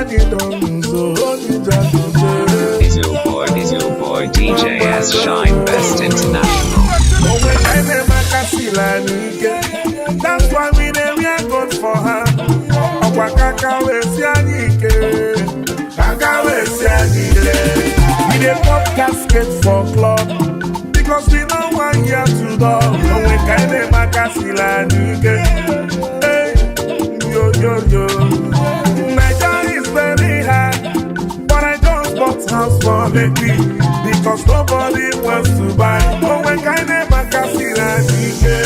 anyị nọ nso, onye jagoje. Is your boy DJ S Shine Best International. Onwe ka anyị na-eme aka siri anyị ike. That's why we dey wear goat for hand. Ọkwa kaka wee si anyị ike. Kaka wee si anyị ike. We dey pop casket for club because we no wan hear to dull. Onwe ka anyị na-eme aka siri anyị ike. Hey, yo yo yo. Naija is very hard, but I just bought house for Lekki because nobody wants to buy. Onwe ka anyị na-eme aka siri anyị ike.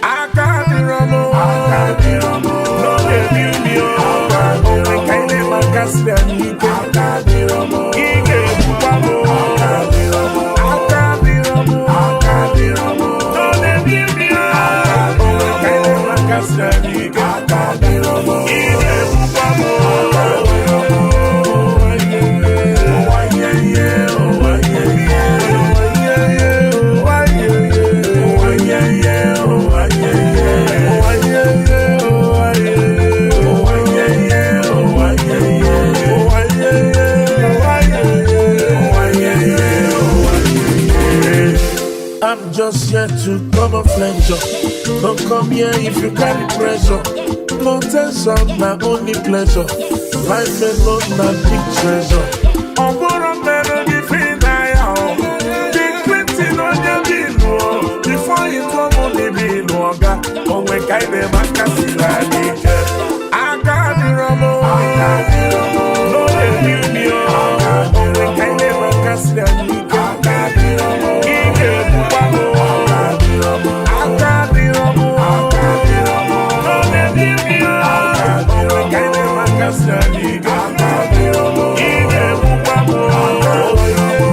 Aka adịrọ m, aka adịrọ m, no dey bill me o. Onwe ka anyị na-eme aka siri anyị ike. Aka adịrọ m, ị ga-egbukwa m. Aka adịrọ m, aka adịrọ m, aka adịrọ m, no dey bill me o. Onwe ka anyị na-eme aka siri anyị ike. Aka adịrọ m, ị ga-egbukwa m. Aka adịrọ m. Ụwa ihe ihe, ụwa ihe ihe, ụwa ihe ihe, ụwa ihe ihe, ụwa ihe ihe, ụwa ihe ihe, ụwa ihe ihe, ụwa ihe ihe, ụwa ihe ihe, ụwa ihe ihe, ụwa ihe ihe, ụwa ihe ihe, ụwa ihe ihe, ụwa ihe ihe. I'm just here to come off pleasure. Don't come here if you carry pressure. No tension, na only pleasure. Life alone na big treasure. Ọ bụrụ mmerụ gị fi na ya o. Big Clinton onye bilu o. Before you come on the bilu ọga. Onwe ka ị na-eme aka siri anyị ike. Aka adịrọ m. Aka adịrọ m. No dey bill me o. Onwe ka ị na-eme aka siri anyị ike. Aka adịrọ m. Ị ga-egbukwa m. Aka adịrọ m. Aka adịrọ m. Aka adịrọ m. No dey bill me o. Onwe ka ị na-eme aka siri anyị ike. Aka adịrọ m. Ị ga-egbukwa m. Aka adịrọ m.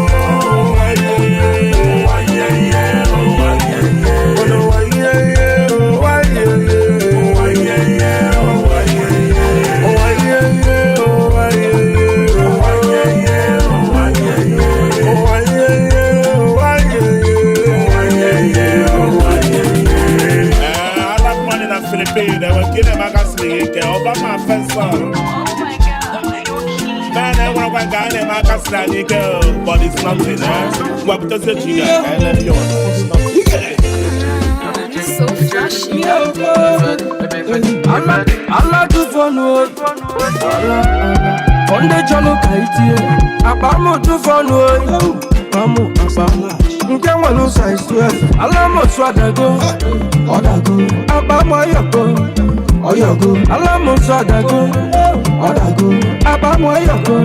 Ụwa ihe ihe, ụwa ihe ihe, ụwa ihe ihe. Ụwa ihe ihe, ụwa ihe ihe, ụwa ihe ihe, ụwa ihe ihe. Ụwa ihe ihe, ụwa ihe ihe, ụwa ihe ihe, ụwa ihe ihe. Ụwa ihe ihe, ụwa ihe ihe, ụwa ihe ihe, ụwa ihe ihe. Eh, Arab money na Philippines, enwe nke na-eme aka siri ike, Obama first son. Oh my God, you're king. Man, enwerekwa nke a na-eme aka siri anyị ike o, but it's nothing, eh? Ngwa butezie chi ga ka anyị lee ihe ọzọ. It's nothing. So flashy. Ala tụfọnụ o, ala ala ndị chọrọ ka itie akpa m tụfọnụ o, akpa m, akpa m nke nwere size 12, ala m otu adago ọdago, akpa m ọyọgo ọyọgo, ala m otu adago ọdago, akpa m ọyọgo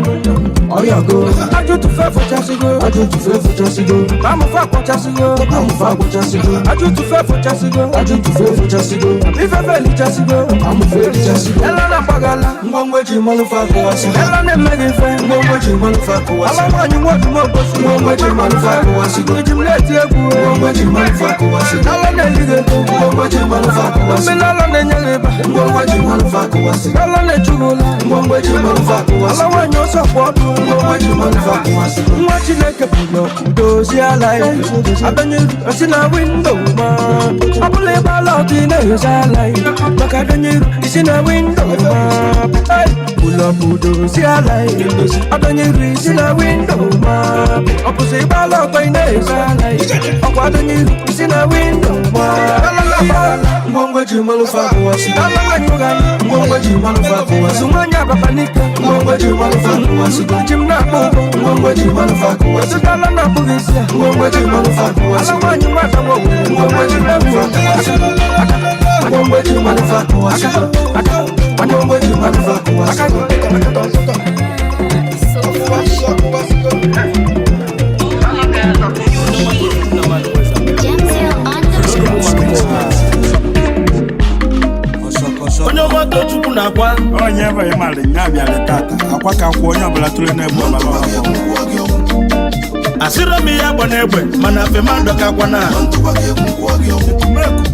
ọyọgo, ajụtụfe fụchasịgo, ajụtụfe fụchasịgo, amụfe akwachasịgo, amụfe akwachasịgo, ajụtụfe fụchasịgo, ajụtụfe fụchasịgo, ifefe elichasịgo, amụfe elichasịgo, ela na gbagala ngwongwo eji malụfe akụwasị, ela na-emeghị ife ngwongwo eji malụfe akụwasị, ala nwaanyị nwa ọdụm obosi ngwongwo eji malụfe akụwasịgo, eji m na-eti egwu ngwongwo eji malụfe akụwasịgo, ala na-elighị ego ngwongwo eji malụfe akụwasị, mmiri ala na-enye gị ịba ngwongwo eji malụfe akụwasị, ala na-echughị ụla ngwongwo eji malụfe akụwasị, ala nwaanyị ọsọ kwụ ọdụ ngwongwo eji malụfe akụwasị, nwa Chineke bụ dozie ala ya abanye esi na window ma ọ bụla ebe ala ọtọ ị na-ehicha ala ya maka adonye iru isi na window ma ụlọ bụ dozie ala ya adonye iru isi na window ma ọ bụzi ịgba ala ọtọ ị na-ehicha ala ya ọkwa adonye iru isi na window ma ngwongwo eji malụfe akụwasị, ngwongwo eji malụfe akụwasị, nwanyị ababa n'ike ngwongwo eji malụfe akụwasị, ji m na-akpụ ụgbọ ngwongwo eji malụfe akụwasị, ala na-akpụghị isi a ngwongwo eji malụfe akụwasị, ala nwaanyị nwata nwa ngwongwo eji malụfe akụwasị, ngwongwo eji malụfe akụwasị, ngwongwo eji malụfe akụwasị. So flashy. Oh my God, you're king. Jamsil on the Onye ọgbata Chukwu na-akwa. Onye ebe ịmalị nya bịara tata akwa ka kwụ onye ọbụla tụrụ n'egbe ọbara ọbụ. Asịrọ m ihe agba n'egbe mana femando ka kwa na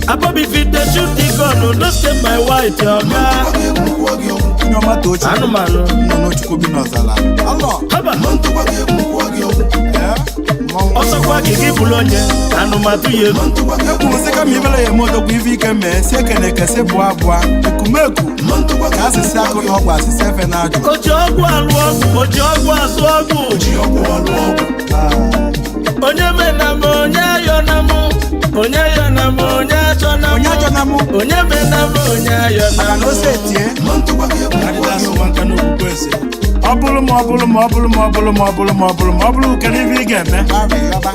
Abobi fit dey shoot the gun, no say my white oga. Onye ọma Tochukwu. Anụmanụ. Nnụnụ Chukwu bi n'ọzara alọ. Haba. Ee, mmọnwụ. Ọsọkwa gị gị bụrụ onye anụmatụ ya egwu. Ekwuru sị kama ibere ya eme odogwu ife ike mee si ekene ekese bụọ abụọ ekumeku ka asịsị aka. Akụ na ọgwụ asịsị efe na ajụ. Oji ọgwụ alụ ọgwụ, oji ọgwụ azụ ọgwụ. Onye mena m, onye ayọ na mụ. Onye ayọ na m, onye achọ na mụ. Onye achọ na mụ. Onye mena m, onye ayọ na Maka mụ. na ose tie. Adịla sụwa nka n'okwukwe eze. Ọ bụrụ ma ọ bụrụ ma ọ bụrụ ma ọ bụrụ ma ọ bụrụ ma ọ bụrụ ma ọ bụrụ, kedu ife ị ga-eme? Arịọba.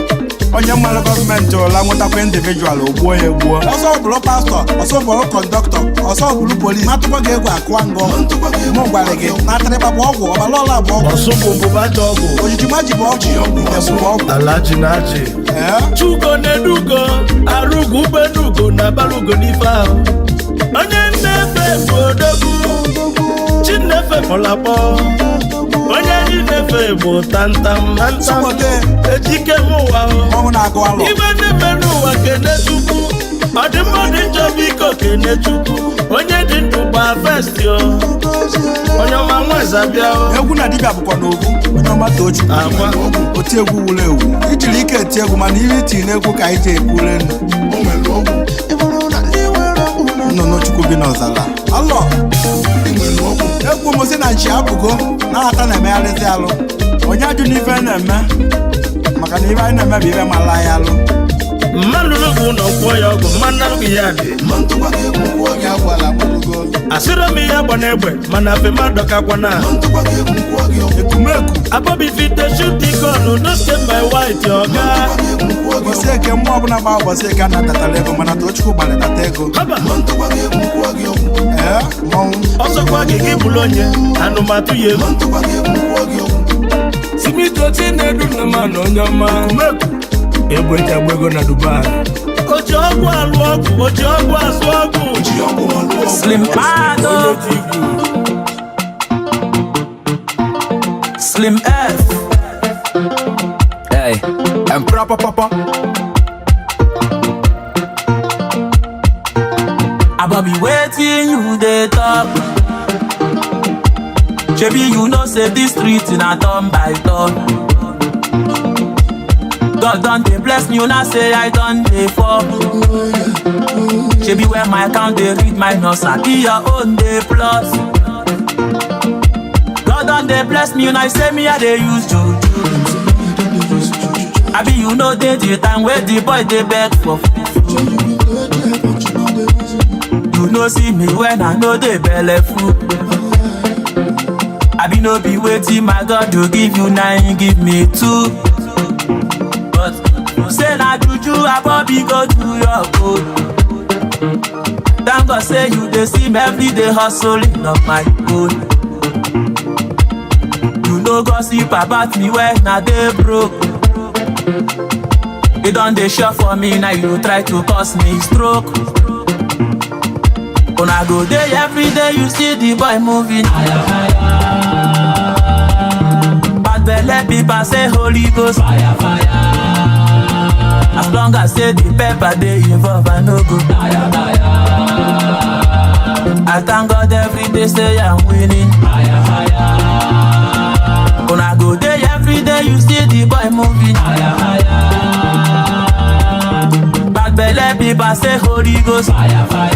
Onye mmalụ gọọmenti ụla nwetakwa individual, ogbuo ya egbuo. Ọsọ bụrụ pastor, ọsọ bụrụ conductor, ọsọ bụrụ police, na-atụkwa gị egwu akụwa ngọ. Mụ gwara gị na atịrịkpa bụ ọgwụ, ọbara ọla bụ ọgwụ. Ọsụ bụ bụba ọgwụ. Ojiji maji bụ ọgwụ, njem bụ ọgwụ. Alaji na ajị. Ee. Chugo na-edugo, arụgo ugbenugo na abalugo n'ife ahụ. Onye nnefe bụ odogwu, Chinefe kpọlakpọ. Onye anyị na-efe bụ tantam tantam. Sụpọte. Ejike m ụwa o. Ọnwụ na-agụ alọ. Ibe na-eme n'ụwa, kene Chukwu. Ọ dị mma, dị njọ, biko kene Chukwu. Onye dị ndụ gbaa first o. Onye ọma nweza bịa o. Egwu na dibịa bụkwa n'obu. Onye ọma, Tochukwu. Agwa. Oti egwu wuru ewu, ijiri ike eti egwu, mana ihe itiri n'egwu ka anyị ji ekwule enu. Nnụnụ Chukwu bi n'ọzara. Alọ. Egwu m si na nchi apụgo na-ata na-emegharịzi alụ. Onye ajụ n'ife na-eme, maka na ife anyị na-eme bụ ife mara anyị alụ. Mmadụ n'ugwu ụlọ kwụọ ya ọgwụ, mmanụ arụghị ya dị. Oge agwala gburugo. Asịrọ m ihe agba n'egbe, mana afe mmadụ kakwana. Ekumeku. Abobi fit dey shoot the gun, no say my white oga. Ụbọchị eke, mmụọ ọbụla gba ụbọchị eke a na-adatara ego, mana Tochukwu gbalịtata ego. Haba. Ee, mmọnwụ. Ọsọkwa gị gị bụrụ onye anụmatụ ya egwu. Simito Chinedu na man onye ọma. Ekumeku. Egbe eji agba ego na Dubai. Oji ọgwụ alụ ọgwụ, oji ọgwụ azụ ọgwụ. Slim Pado. Onye ji igwu. Slim F. Hey, and proper papa. Abobi, wetin you dey talk? Shebi you know say this street na turn by turn. God don dey bless me, una say I don dey fall. Shebi when my account dey read minus, abi your own dey plus. God don dey bless me, una say me I dey use juju. Abi you know dey the time wey the boy dey beg for food. You no see me when I no dey belle full. Abi no be wetin my God do give you na him give me too. But you say na juju, abobi go do your good. Thank God say you dey see me every day hustling on my own. You no gossip about me when I dey broke. You don dey sure for me, now you try to cause me stroke. Una go dey every day, you see the boy moving. Bad belle people say Holy Ghost fire fire. As long as say the pepper dey involve, I no go tire tire. I thank God every day say I'm winning. Una go dey every day, you see the boy moving. Bad belle people say Holy Ghost fire fire.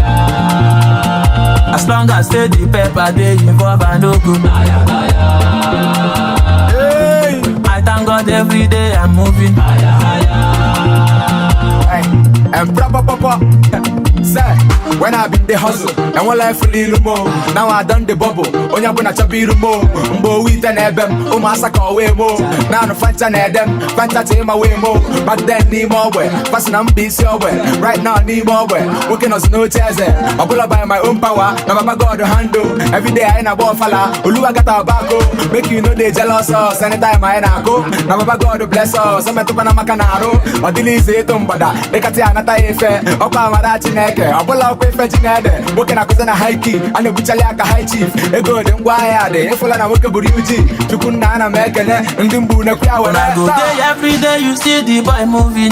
As long as say the pepper dey involve, I no go tire tire. I thank God every day I'm moving. Hey, and proper papa. Say, when I been the hustle, and one life little more. Now I done the bubble. Onye bụ na chọba iru mo. Mgbe owu ite na-ebe m, ụmụasa ka ọwee mo. Naanụ fanta na-ede m, fanta ta ịma wee mo. Back then n'ime ogbe, fasi na mba isi ogbe. Right now n'ime ogbe, nwoke nọzi n'oche eze. Ọbụla by my own power, na baba God handle. Every day anyị na-agba ọfala, Oluwa gata ọbako. Make you no dey jealous us anytime anyị na-akụ. Na baba God bless us, o metụkwana maka na arụ. Ọ dịla ize ịtụ mgbada, dịkatị anata ya efe. Ọkwa amara Chineke, ọbụla ọkwa ife Chinede. Nwoke na-akụzi na high key, a na-ebuchali aka high chief. Ego dị, ngwa ahịa dị, ịfụla na nwoke buru uji. Chukwu nna, ana m ekele ndị mgbu nekwu ya were. Una go dey every day, you see the boy moving.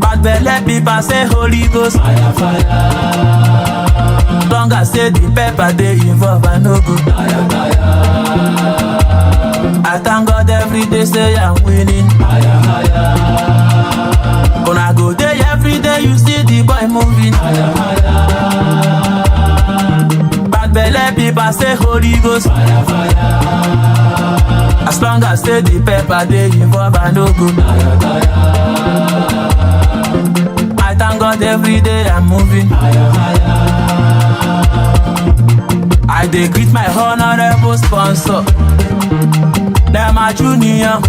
Bad belle people say Holy Ghost fire fire. Long as say the pepper dey involve, I no go tire tire. I thank God every day say I'm winning. Una go dey every day, you see the boy moving. people say Holy Ghost. Fire, fire. As long as say the pepper dey involve, I no go. I thank God every day I'm moving. I dey greet my honorable sponsor. Dem a junior.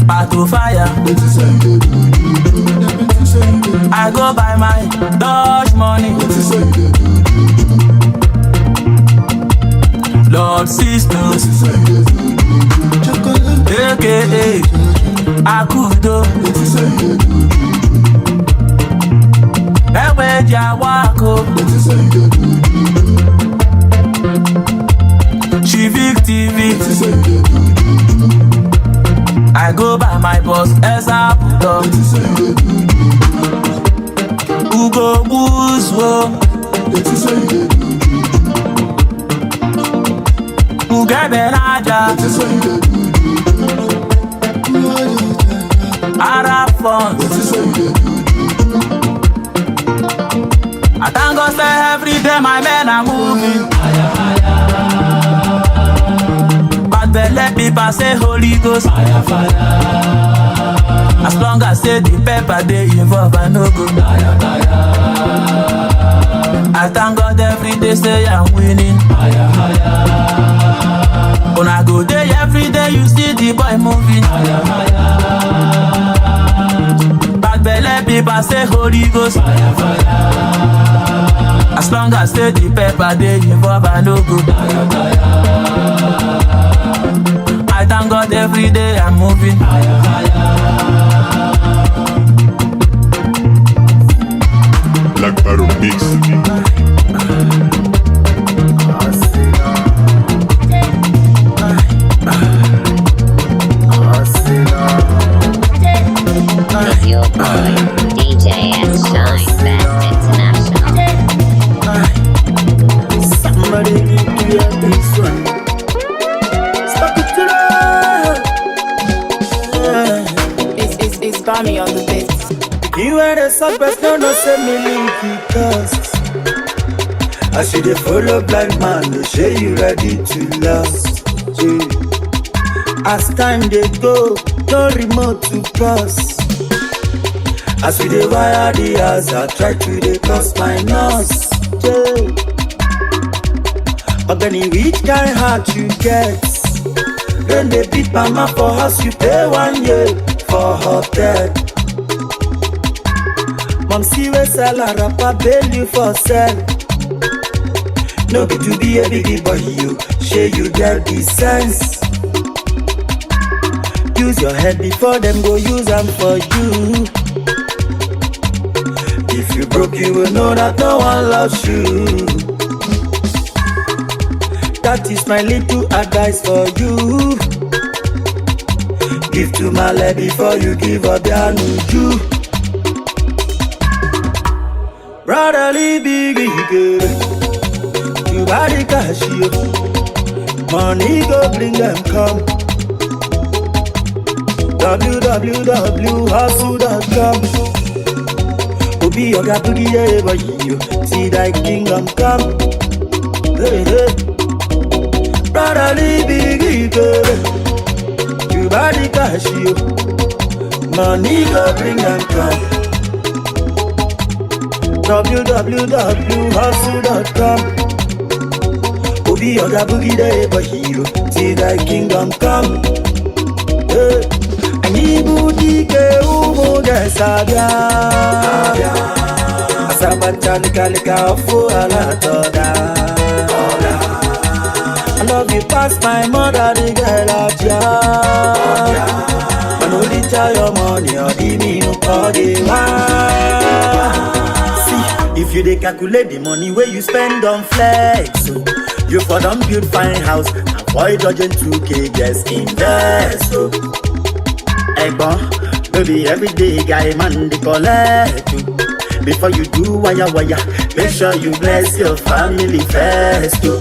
Pato fire. I go buy my Dutch money. Lord Sisters, aka Akudo. Egbe ji agba akụ. Civic TV. I go by my boss Ezaputo. Ugo Buzuo. Ugebe n'aja. Arab funds. I thank God say every day my men are moving. Bad belle people say Holy Ghost. Fire, fire. As long as say the pepper dey involve, I no go. I thank God every day say I'm winning. Una go dey every day you see the boy moving. Bad belle people say Holy Ghost. Fire, fire. As long as say the pepper dey involve, I no go. I thank God every day I'm moving. Black Barrel Mix. It's your boy, DJ S Shine Best International. Somebody need to hear this one. Stop it today. It's Bami on the beat. You are the suspect, no, say me link it cost. I see the follow blind man, no say you ready to last. Yeah. As time they go, no remote to pass. As we dey wire the house, I try to dey cross my nose. Yeah. Ogani, which kind heart you get? Then they beat mama for house, you pay 1 year for hotel. Mom see we sell a rapper, bail you for sell. No be to be a biggie boy, you share you get the sense. Use your head before them go use them for you. If you broke, you will know that no one loves you. That is my little advice for you. Give to my leg before you give up your nuju. Brotherly biggie girl, you buy the cash, yo. Money go bring them come. www.hustle.com. Obi oga boogie yeah, boy, you see thy kingdom come. Hey, hey. Brotherly biggie girl, you buy the cash, yo. Money go bring them come. www.hustle.com. Obi oga boogie dey boy hero, see thy kingdom come. Hey. Anyị bụ dike ụmụ ga-esabịa. Asabacha likalika ọfụ ala tọda. I love you past my mother, the girl abịa. Mana only your money, ọ dị n'inu ka ọ dị nwa. See, if you dey calculate the money where you spend on flex, so you for don build fine house, avoid dodging 2K, just invest. So, Egbon, baby, every day guy man dey collect you. Before you do wire wire, make sure you bless your family first. Oh.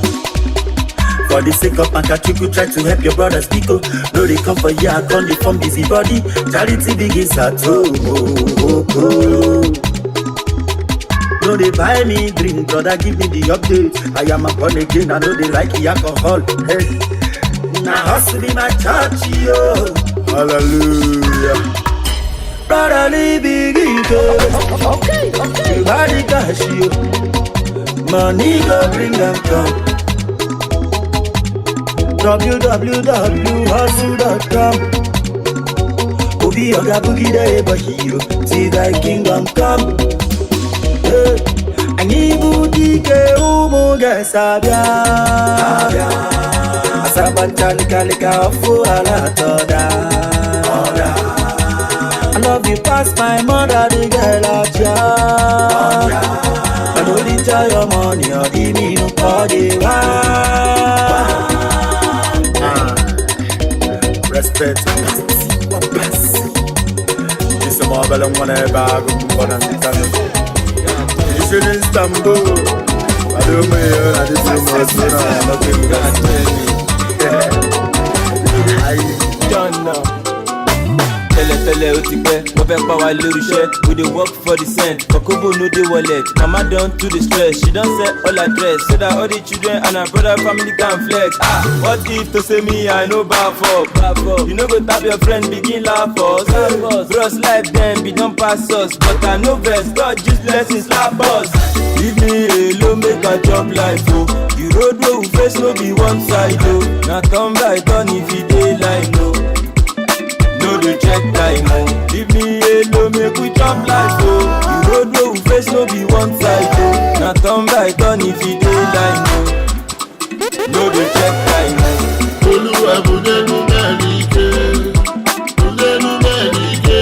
For the sake of Makachuku, try to help your brother speak. Oh. No, they come for you, I come they form busy body. Charity begins at home. Oh, oh, oh. No dey buy me drink, brother, give me the update. I am a born again, I know they like the alcohol. Hey. Now hustle be my church, yo. Hallelujah. Brotherly big. Okay, okay. You got the cash, yo. Money go bring them come. www.hustle.com. Obi Oga Boogie the Eba hero. See thy kingdom come. Hey. Anyị bụ dike ụmụ ga-esabịa. Asabacha likalika ọfụ ala tọda. I love you pass my mother, the girl ọcha. I don't enjoy your money or give me no party. Respect. This is my one bag of If you're in Istanbul, I don't know, I didn't know, I don't know. Tẹ́lẹ̀tẹ́lẹ̀ ó ti pẹ́, wọ́n fẹ́ pa wá lórí iṣẹ́. We dey work for the cent, for kobo no dey wallet. Mama don too dey stress, she don sell all her dress so that all the children and her brother family can flex. Ah, what if to say me I no baff up? You no go tap your friend begin laugh us. Bros life dem be don pass us, but I no vex, God just blessings slap us. Leave me alone make I chop life o. The road wey we face no be one side o. Na turn by turn if e dey line o. No dey check time o. Leave me alone make we chop life o. The road wey we face no be one side o. Na turn by turn if e dey line o. No dey check time o. Olúwa bùdẹ́nu mẹ́rin ike, bùdẹ́nu mẹ́rin ike,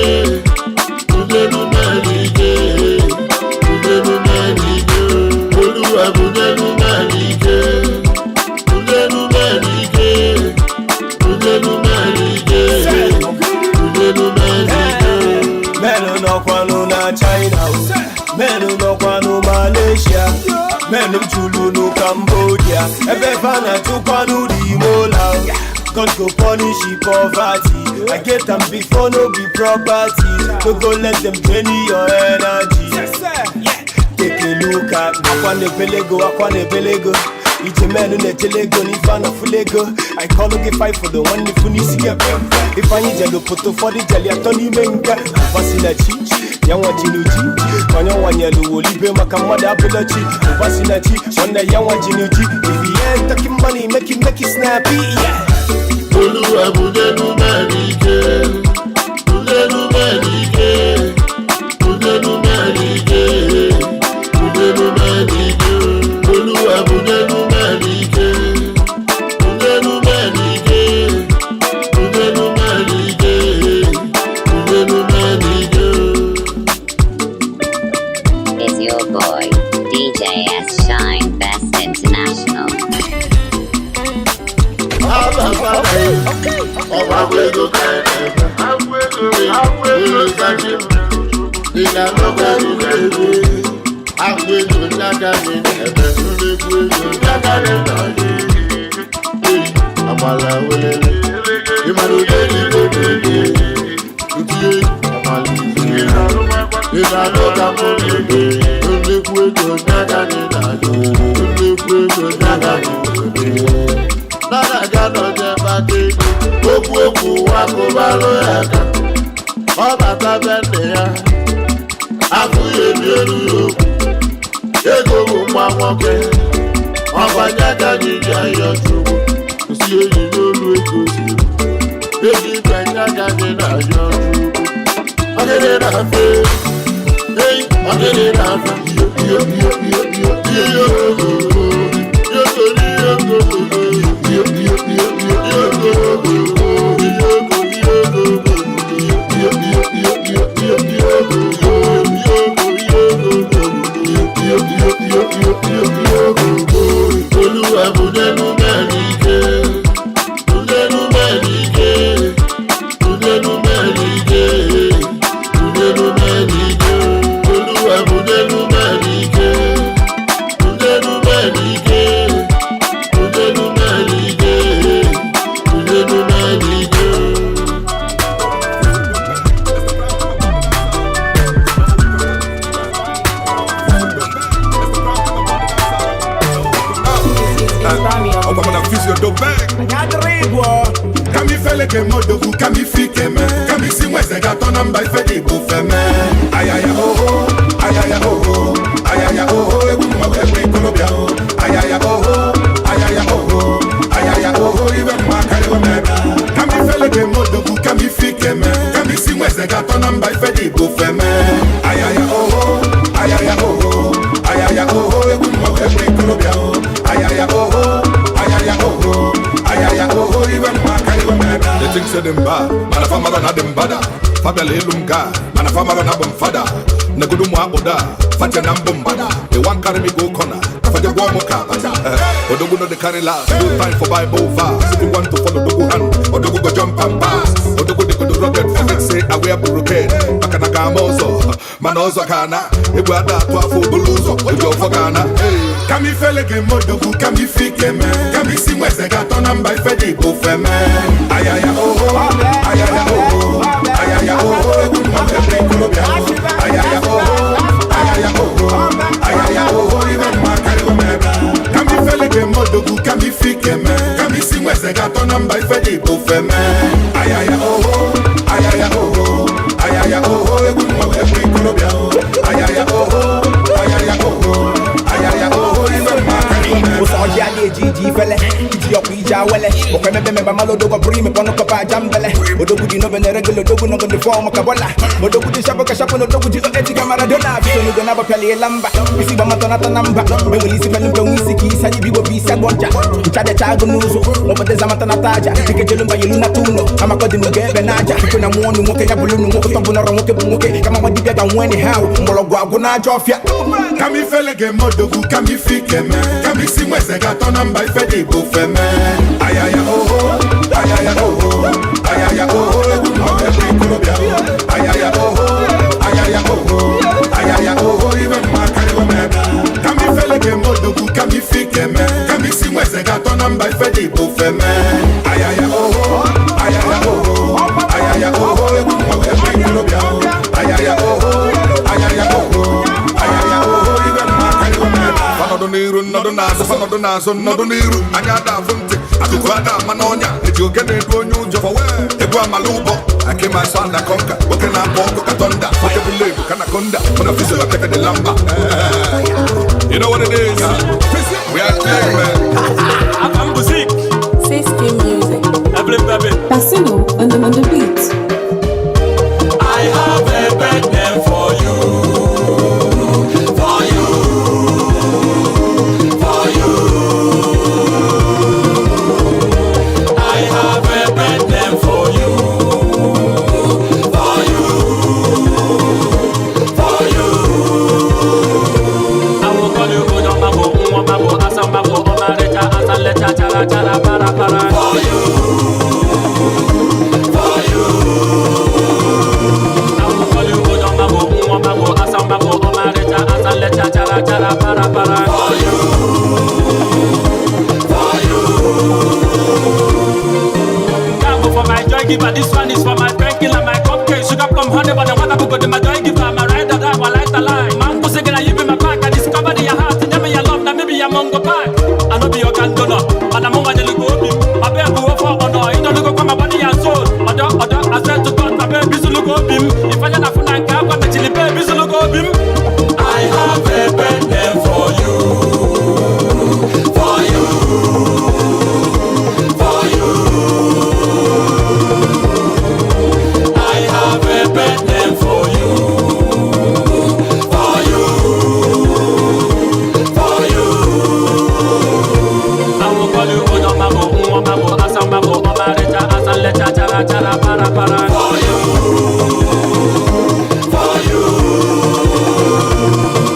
bùdẹ́nu mẹ́rin ike, bùdẹ́nu mẹ́rin ike. Olúwa bùdẹ́nu mẹ́rin ike, bùdẹ́nu mẹ́rin ike, bùdẹ́nu mẹ́rin ike, bùdẹ́nu mẹ́rin ike. Mẹ́nu nọkwanụ na China o, mẹ́nu nọkwanụ Malaysia, mẹ́nu julu nu Cambodia, ebe fa na-achụkwanụ dị Imola o. God go punish the poverty. I get am before no be property. No go let them drain your energy. Take a look at me. Akwa na-ebelego, akwa na-ebelego. Ije menu na-echelego n'ife a na-afụlego. I call gị five for the one ifu n'isi gị ekwe. Ifeanyị jelu pụta ụfọdụ jeli atọ n'ime nga. Ụba si na chi, ya nwa ji n'uji. Onye nwanyelu wolibe maka mmadụ abụla chi. Ụba si na chi, nwanne ya nwa ji n'uji. If you ain't talking money, make it snappy, yeah. Olúwa bùdẹ́nu mẹ́rin ike, bùdẹ́nu mẹ́rin ike, bùdẹ́nu mẹ́rin ike, bùdẹ́nu mẹ́rin ike. Olúwa bùdẹ́nu mẹ́rin ike, bùdẹ́nu mẹ́rin ike, bùdẹ́nu mẹ́rin ike, bùdẹ́nu mẹ́rin ike. Is your boy, DJ S Shine Best International. Okwu okwu wakụbalụ ya aka, ọ bata be nne ya, afụ ya ebi elu ya okwu. Ego bụ nwa nwoke, ọgbanye aka anyị ji ayọ Chukwu, kwụsị enyi n'olu ego si. Ego ibe nye aka anyị na-ayọ Chukwu. Ọgịnị na-afe, ei, ọgịnị na-afe, iyo iyo iyo iyo iyo iyo iyo iyo iyo iyo iyo Olúwa bùdẹ́nu mẹ́rin ike, bùdẹ́nu mẹ́rin ike, bùdẹ́nu mẹ́rin ike, bùdẹ́nu mẹ́rin ike. Olúwa bùdẹ́nu mẹ́rin ike, bùdẹ́nu mẹ́rin. ifele ga-eme odogwu, kama ife ike mee, kama isi nweze ga-atọ na mba ife dị bụ feme. Ayaya oho, ayaya oho, ayaya oho, egwu mma egwu ikolobịa o. Ayaya oho, ayaya oho, ayaya oho, ibe mma karịa omebe. Kama ifele ga-eme odogwu, kama ife ike mee, kama isi nweze ga-atọ na mba ife dị bụ feme. Ayaya oho, ayaya oho, ayaya oho, egwu mma egwu ikolobịa o. Ayaya oho, ayaya oho, ayaya oho, ibe mma karịa omebe. They think say them bad, mana famara na them bada. Fabia lelum ga, mana famara na bum fada. Nagudu mu aboda, fatia na mbum bada. They want carry me go corner, fatia go mo ka bata. Odogu no dey carry last, no time for Bible verse. If you want to follow Dogu hand, Odogu go jump and pass. Odogu dey go do rugged, for say I wear brocade. Makana ka mozo, manozo kana. Ebu ada to afo buluzo, ojo for Ghana. Kama ifele ga-eme odogwu, kama ife ike mee, kama isi nweze ga-atọ na mba ife dị bụ feme. Ayaya oho, ayaya oho, ayaya oho, egwu mma egwu ikolobịa o. Ayaya oho, ayaya oho, ayaya oho, ibe mma karịa omebe. Kama ifele ga-eme odogwu, kama ife ike mee, kama isi nweze ga-atọ na mba ife dị bụ feme. Ayaya oho, ayaya oho, ayaya oho, egwu mma egwu ikolobịa o. Ayaya oho, ayaya oho, ayaya oho, ibe mma karịa omebe. Ụsọ ọjị a na-eji iji ifele iji ọkwa ije awele ọkwa emebe mebe mmalụ odogwu bụrụ ime kpọnụ kọpa aja mbele odogwu dị n'obe na-eregolo odogwu nọgụ dị fọm ka bọla odogwu dị shapụ ka shapụ na odogwu ji eti ka Maradona bisonugo na-agbapịala ịla mba isi gbamatọnata na mba enwere isi pelu mpe nwe isi ka isi anyị bigbo bụ isi agbọ ncha ncha dịcha agụ n'ụzọ maọbụ zamatanata aja dike jelu mba yelu nata ụlọ amakọ dị n'ugo ebe n'aja chukwu na nwụọ ọnụ nwoke ya bụrụ nwoke tọbụ nọrọ nwoke bụ nwoke kama nwa dibịa ga nwee ha mgbọrọgwụ agwụ n'ajọ ọfịa. Kama ifele ga-eme odogwu, kama ife ike mee, kama isi nweze ga-atọ na mba ife dị bụ feme. Ayaya oho, ayaya oho, ayaya oho, egwu mma egwu ikolobịa o. Ayaya oho, ayaya oho, ayaya oho, ibe mma karịa omebe. Kama ifele ga-eme odogwu, kama ife ike mee, kama isi nweze ga-atọ na mba ife dị bụ feme. Ayaya oho, ayaya oho, ayaya oho, egwu mma egwu ikolobịa o. Ayaya oho, ayaya oho, ayaya oho, ibe mma karịa omebe. Fanọdụ n'iru, nnọdụ n'azụ, fanọdụ n'azụ, nnọdụ n'iru. Anya ada afụ ntị, akụkụ ada ama n'ọnya. Eji oge na-edu onye ụjọ fọwe. Egwu amala ụbọ, ake ma sọ anaconda. Nwoke na-akpọ ọkụ ka tọnda, nwoke bụ lebu ka anaconda. Mụ na fizo na peke dị lamba. You know what it is? We are clear, man. I'm Buzik. Safety music. Everybody. Bassino on the beat. I have a bad name for you. For you. For you. I have a bad name for you. For you. For you. I will call you Ojo Mabo, Nwa Mabo, Asa Mabo, Omarecha, Asa Lecha, Chara, Chara, Para, Para. For you. For you. I will call you Ojo Mabo, Nwa Mabo, Asa Mabo, Omarecha, Asa Lecha, Chara, Chara, Para, Para. For you. For you. Can't go for my joy giver. This one is for my painkiller, my cupcake, sugar plum, honey, but the water go to my joy giver. My ride or die, my light a lie. Man, pussy, gonna you be my pack. I discovered your heart, and me your love, now maybe I'm on go back. I know be your can donor, but I'm on the go be. My baby go for honor, you don't look my body and soul. Other, I said to God, my baby, so look up him. If I don't have a car, I'm chili baby, so look up him. I have a bad name for you. For you. For you. I have a bad name for you. For you. For you. I will call you Ojo Mabo, Nwa Mabo, Asa Mabo, Omarecha, Asa Lecha, Chara, Chara, Para, Para. For you. For you.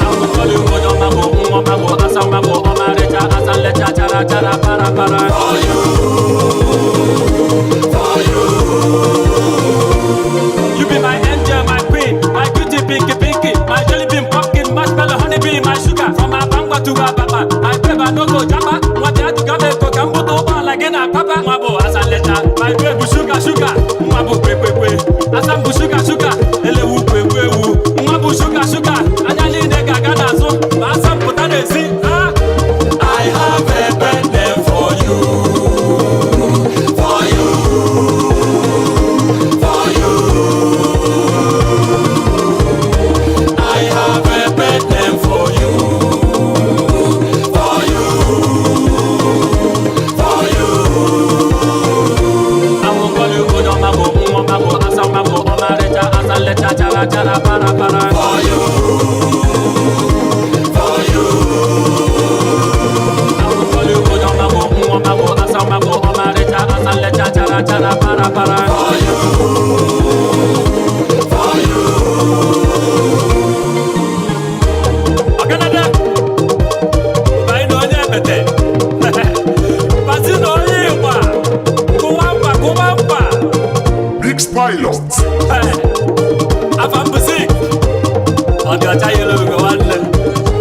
I will call you Ojo Mabo, Nwa Mabo, Asa Mabo, Omarecha, Asa Lecha, Chara, Chara, Para, Para. For you. For you. You be my angel, my queen, my cutie, pinky, pinky, my jelly bean, pumpkin, marshmallow, honeybee, my sugar. From Abangwa to Ababa, my baby no go jamba. Mwabia to gabe ko kambuto ba like na papa. Mwabo asaleta, my baby sugar, sugar. Mwabo kwe kwe kwe, asambu sugar, sugar. Elewu kwe kwe wu. Mwabu sugar, sugar. Anyali nega gana so, asamputa nesi. Ah, I have a bad name for you. For you. For you, for you. I will call you Odomago, Nwomago, Asamago, Omarecha, Asalecha, Chara, Chara, Para, Para. For you, for you. Ọ̀gánádá, báyìí na onye ekpete. Pasi na onye ịgba. Kụwa mkpa, kụwa mkpa. Big Pilot. Afa m bụ Zik. Ọ dị ọcha yellow ugo nwanne.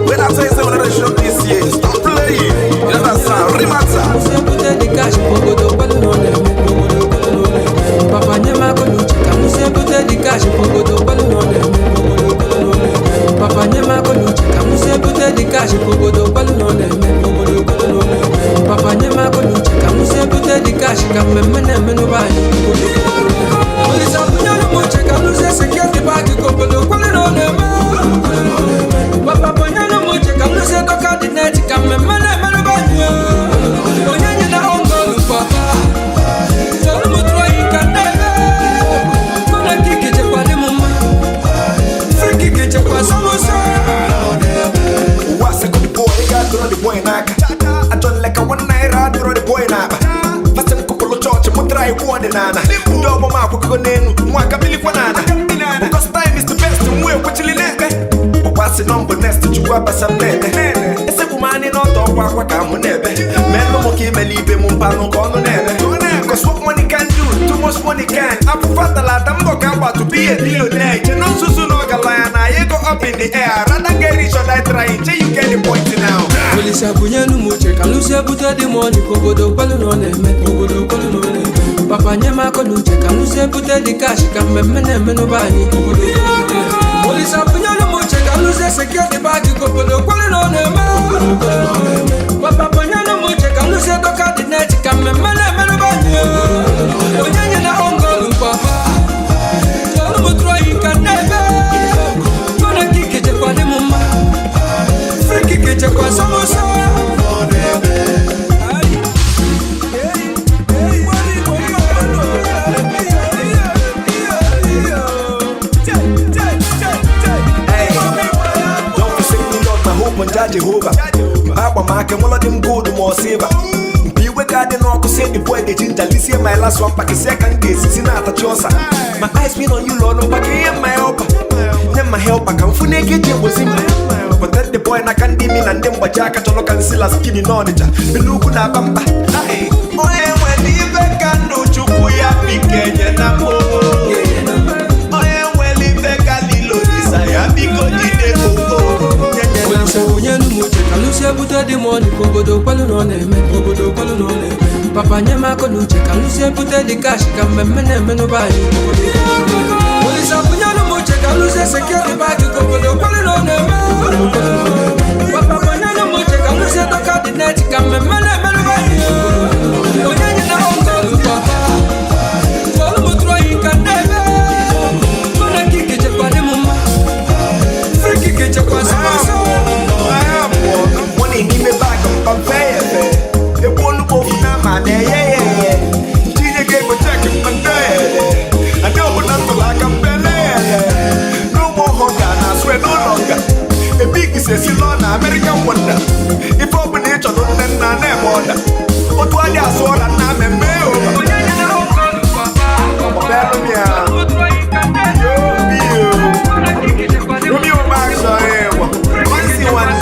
When I say seven show this year, stop playing. You understand? Remata. Ebute the cash, obodo kwelu na ọ na-eme. Obodo kwelu na ọ na-eme. Papa nye m aka n'uche ka m si ebute the cash, obodo kwelu na ọ na-eme. Obodo kwelu na ọ na-eme. Papa nye m aka n'uche ka m si ebute the cash, obodo kwelu na ọ na-eme. Obodo kwelu na ọ na-eme. Papa nye m aka n'uche ka m si ebute the cash, ka mmemme na-eme n'ụba anyị. Obodo kwelu na ọ na-eme. Olisa bunyere m uche ka m si security bag, ka obodo kwelu na ọ na-eme. Papa bunyere m uche ka m si dọka dị net, ka mmemme na-eme n'ụba anyị. Onye nye na ọngọlụ papa. Tọrọ m tụrụ oyi ka nne. Kọ́nà kíkì jẹ̀kwa dị m mma. Free kick jẹ̀kwa sọmọsọ. Ụwa second boy, ị ga-adọrọ the boy n'aka. Ajọ nleka one naira adọrọ the boy n'akpa. Fasị m kụpụrụ chọọchị mụtara iwu ọdịnala. Ndị ọgbọ m akwụkwọ n'elu, nwa aka bilikwa n'ala. Because time is the best, nwa ekwechili na-ekpe. Ọkwa sị nọ mbụ next, Chukwu abasa m na-ede. Esekwu m anị n'ọtọ ọkwa akwa ka mụ na-ebe. Melụ m ka imele ibe m mpanụ ka ọnụ na-eme. Cause what money can do, too much money can. Afụfa talata mbọ ka agba to be a billionaire. Che no nzuzu na ọgaranya na anyị go up in the air. Rather get rich or die trying. Che you get the point now. Olisa bunyelu m uche ka m si ebute dị m ọnị ka obodo kwelu na ọ na-eme. Obodo kwelu na ọ na-eme. Papa nye m aka n'uche ka m si ebute dị cash, ka mmemme na-eme n'ụba anyị. Obodo kwelu na ọ na-eme. Olisa bunyelu m uche ka m si security bag, ka obodo kwelu na ọ na-eme. Papa bunyelu m uche ka m si dọka dị net, ka mmemme na-eme n'ụba anyị. Onye nye na ọngọlụ papa. Tọrọ m tụrụ oyi ka nne ebe. Kọ́nà kíkì jẹ̀kwa dị m mma. Free kick jẹ̀kwa sọmọsọ. Hey, don't forsake me, Lord, my hope on Jah Jehovah. Mba maka nwụlọ dị m gold ma ọ silver. Mgbe iwe ga-adị n'ọkụ say the boy dey ginger lisie my last one pakịsịa ka m ga-esisi na-atachi ọsa. My eyes been on you, Lord, mpaka ihe my helper. Nye my helper ka m fụ na ego eji egbozi mkpa. Protect the boy n'aka ndị mi na ndị mgbaji aka chọrọ ka nsila skinny n'Ọnịcha. Bili ugwu na-aba mba. Hey, onye nwere ibe ka ndụ Chukwu ya bikenye na mbụ. Onye nwere ibe ka lilo disa ya biko jide koko. Olisa bunyelu m uche ka m si ebute dị m ọnị ka obodo kwelu na ọ na-eme. Obodo kwelu na ọ na-eme. Papa nye m aka n'uche ka m si ebute dị cash, ka mmemme na-eme n'ụba anyị. Obodo kwelu na ọ na-eme. Olisa bunyelu m uche ka m si security bag, ka obodo kwelu na ọ na-eme. Papa bunyelu m uche ka m si dọka dị net, ka mmemme na-eme n'ụba anyị. Onye nye na ọngọlụ papa. Tọrọ m tụrụ oyi ka nne ebe. Kọ́nà kíkì jẹ̀kwa dị m mma. Free kick jẹ̀kwa sọmọsọ. Money n'ime bag mpa mfe ya efe. Egwu onugbu ofu na ama na-eye ya eye. Ntinye gị ego cheki mpa nde ya ede. Ada ọbụla ntụrụ aka mpe le ya eye. No more hunger na swear no longer. A big is a silọ na American wonder. Ife ọbụla ị chọrọ nne nna na-eme ọda. Otu adị asụ ọra nna mmemme ụba. Ọbelụ m ya. Yo, bio. Romeo Max ọ ịgba. Nwansi nwanne.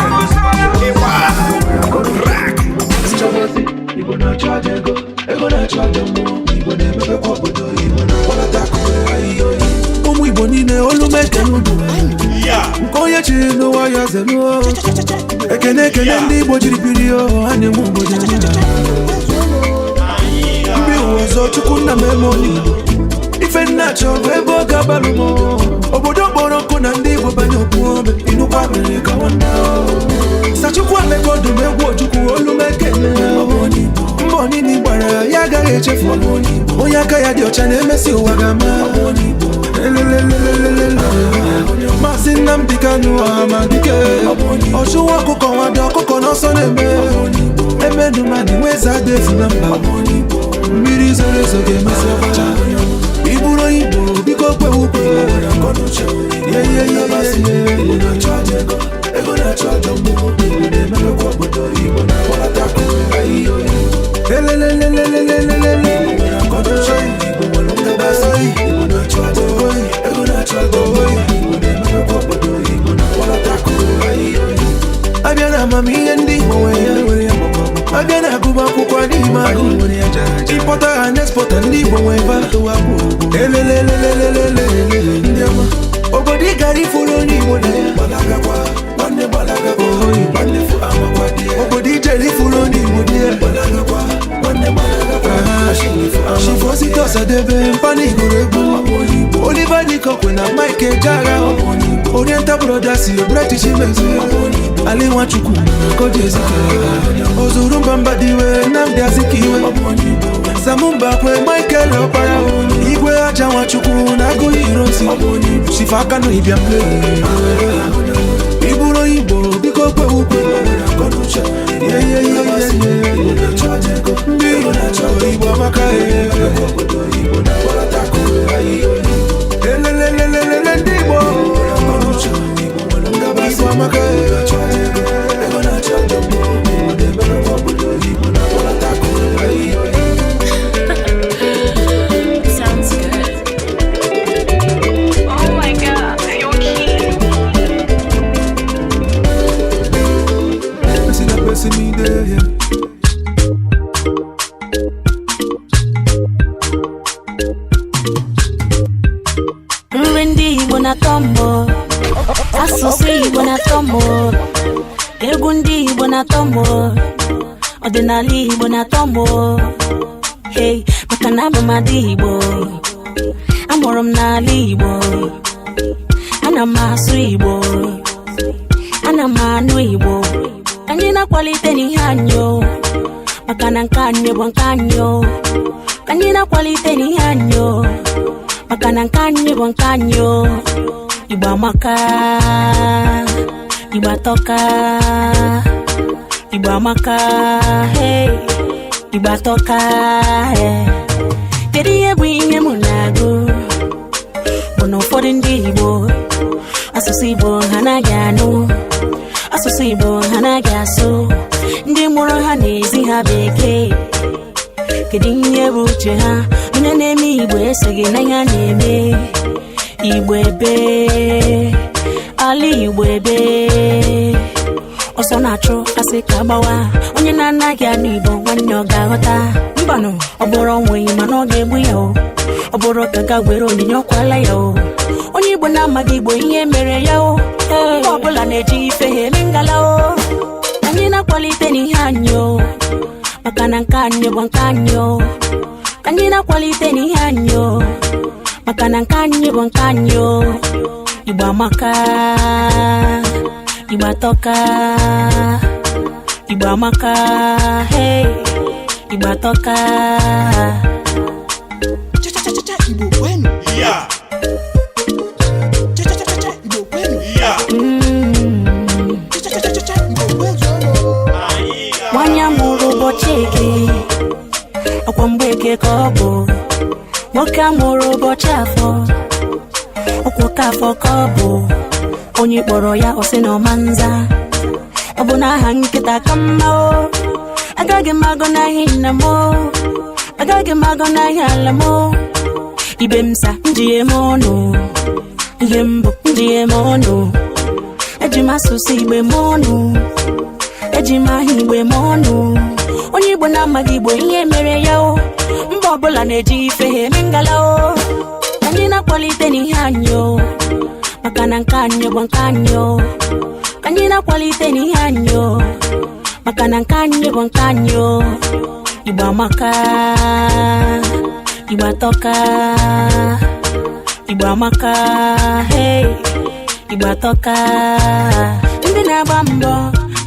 Ịgba. Rack. Igbo na-achụ aja ego, ego na-achụ aja mmụọ, Igbo na-emepekwa obodo, Igbo na-akpọlata akụkụ ahịhịa oyi. Ụmụ Igbo niile olu m ekene unu. Nke onye chiri n'ụwa ya zeluo. Ekene ekene ndị Igbo jiri biri o, ha na-enwe obodo anyị na. Mbi ụwa ọzọ Chukwu nna m eme onye Igbo. Ife nna chọrọ ebe ọ ga-abalụ m o. Obodo kpọrọ nkụ na ndị Igbo banye okwu ome, ịnụkwa mere ka nwanne o. Sachukwu Emeka Ọdụm egwu Ojukwu olu m ekene mbọ niile gbara ya agaghị echefu onye aka ya dị ọcha na-emesi ụwa ga-ama. Elelelelelele. Maazị Nnamdi Kanu Ọhamadike ọchụwa ọkụkọ nwado ọkụkọ n'ọsọ na-eme emenumani nweze ada efu na mba mmiri zoro ezo ga-emesi ọkọcha. Ị bụrụ onye Igbo biko biko kwe ukwe. Abịa na amamihe ndị Igbo nwere ya, abịa na agụba akwụkwọ n'ime agụ, ịpọta ha na expọta ndị Igbo nwee ebe elelelelelelele ndị ọma. Obodo ị gara ifuru onye Igbo na ya, obodo ijere ifuru onye Igbo dị ya. Chifosite Ọsadebe mpana igoro egwu, Oliver Dikokwe na Mike Ejeagha, Oriental Brothers, British Chimezie, Ali Nwachukwu, Koji Ezike, Ozuru Mbamba Diwe, Nnamdi Azikiwe, Samumbakwe, Michael Ọkpara, Igwe Aja Nwachukwu na Agụghị Ironsi, Chief Akanu Ibiam. Iburu Igbo biko kwe ukwe. Ndị Igbo amaka. Elelelelelele ndị Igbo, Igbo amaka. Sounds good. Oh my God, you're cute. Person a person me there, yeah. Nri ndị Igbo na-atọ mbọ, asụsụ Igbo na-atọ mbọ, egwu ndị Igbo na-atọ mbọ, ọdịnala Igbo na-atọ mbọ. Hey, maka na abụ m ada Igbo, amụrụ m n'ala Igbo, ana m asụ Igbo, ana m anụ Igbo. Anyị na-akwalite n'ihe anyị o, maka na nke anyị bụ nke anyị o. Anyị na-akwalite n'ihe anyị o, maka na nke anyị bụ nke anyị o. Igbo amaka, Igbo atọka, Igbo amaka, hey, Igbo atọka, hey. Kedu ihe bụ ihe m na-agụ? Bụ na ụfọdụ ndị Igbo, asụsụ Igbo ha anaghị anụ, asụsụ Igbo ha anaghị asụ, ndị mụrụ ha na-ezi ha bekee. Kedu ihe bụ uche ha? Onye na-eme Igbo esoghị na ihe a na-eme. Igbo ebe, ala Igbo ebe, ọsọ na-achụ asị ka gbawa. Onye na-anaghị anụ Igbo nwanne ọ ga-aghọta? Mbanụ, ọ bụrụ onweghị mana ọ ga-egbu ya o. Ọ bụrụ ka ga were onyinye ọkwala ya o. Onye Igbo na-amaghị Igbo ihe mere ya o. Mba ọbụla na-eji ife ha eme ngala o. Anyị na-akwalite n'ihe anyị o, maka na nke anyị bụ nke anyị o. Anyị na-akwalite n'ihe anyị o, maka na nke anyị bụ nke anyị o. Igbo amaka, Igbo atọka, Igbo amaka, hey, Igbo atọka. Cha-cha-cha-cha, Igbo kwenu. Yeah. Cha-cha-cha-cha, Igbo kwenu. Yeah. Cha-cha-cha-cha, Igbo kwezuonu. Nwanyị amụrụ ụbọchị eke, ọkwa mgbe eke ka ọ bụ. Nwoke amụrụ ụbọchị afọ, ọkwa oke afọ ka ọ bụ. Onye kpọrọ ya ọ sị na ọma nza, ọ bụ n'aha nkịta ka mma o. Agaghị m agọ n'ahịa nna m o, agaghị m agọ n'ahịa ala m o. Ibe m sa njighe m ọnụ, ihe mbụ njighe m ọnụ. Eji m asụsụ Igbo m ọnụ, eji m aha Igbo m ọnụ. Onye Igbo na-amaghị Igbo ihe mere ya o. Mba ọbụla na-eji ife ha eme ngala o. Anyị na-akwalite n'ihe anyị o, maka na nke anyị bụ nke anyị o. Anyị na-akwalite n'ihe anyị o, maka na nke anyị bụ nke anyị o. Igbo amaka, Igbo atọka, Igbo amaka, hey, Igbo atọka. Ndị na-agba mbọ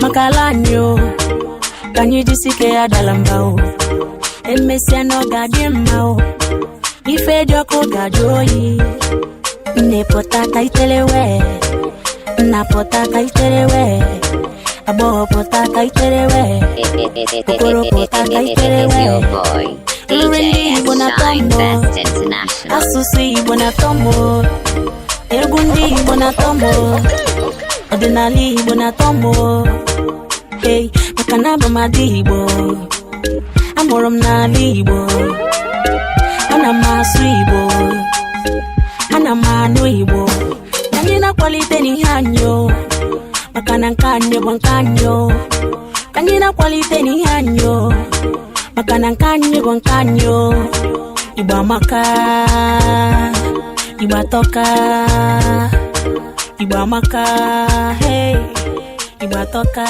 maka ala anyị o, ka anyị jisike ya dala mba o. Emesịa na ọ ga-adị mma o, ife dị ọkụ ga-ajụ oyi. Nne pụta ka itere wee, nna pụta ka itere wee, agbọghọ pụta ka itere wee, okoro pụta ka itere It's wee. your boy, Nri ndị DJ Igbo S na-atọ Shine m o. Best International. Asụsụ Igbo na-atọ m o. Egwu ndị Igbo na-atọ m o. Ọdịnala Igbo na-atọ m o. Hey, maka na abụ m ada Igbo. Amụrụ m n'ala Igbo. Ana m asụ Igbo. Ana m anụ Igbo. Ka anyị na-akwalite n'ihe anyị o. Maka na nke anyị bụ nke anyị o. Ka anyị na-akwalite n'ihe anyị o. Maka na nke anyị bụ nke anyị o. Igbo amaka. Igbo atọka. Igbo amaka. Hey. Igbo atọka.